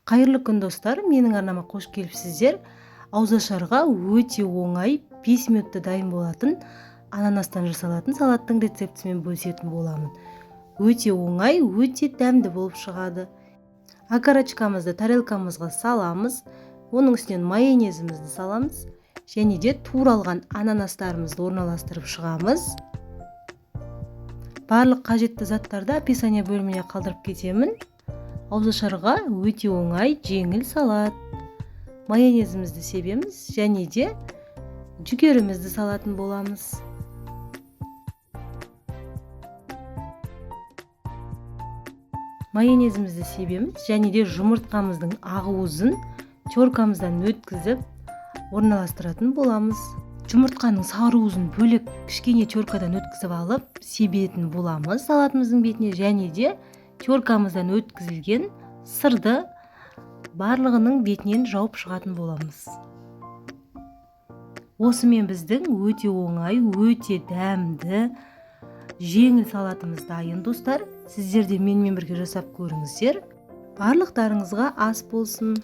Қайырлы күн, достар! Менің арнама қош келіпсіздер. Ауызашарға өте оңай, 5 минутта дайын болатын ананастан жасалатын салаттың рецептімен бөлісетін боламын. Өте оңай, өте дәмді болып шығады. Окорочкамызды тарелкамызға саламыз, оның үстінен майонезімізді саламыз және де туралған ананастарымызды орналастырып шығамыз. Барлық қажетті заттарды описание бөліміне қалдырып кетемін. Ауызашарға өте оңай, жеңіл салат. Майонезімізді себеміз және де жүгерімізді салатын боламыз. Майонезімізді себеміз және де жұмыртқамыздың ақуызын теркамыздан өткізіп орналастыратын боламыз. Жұмыртқаның сары уызын бөлек кішкене теркадан өткізіп алып себетін боламыз салатымыздың бетіне және де теркамыздан өткізілген сырды барлығының бетінен жауып шығатын боламыз. Осымен біздің өте оңай, өте дәмді, жеңіл салатымыз дайын, достар. Сіздер де менімен бірге жасап көріңіздер. Барлықтарыңызға ас болсын.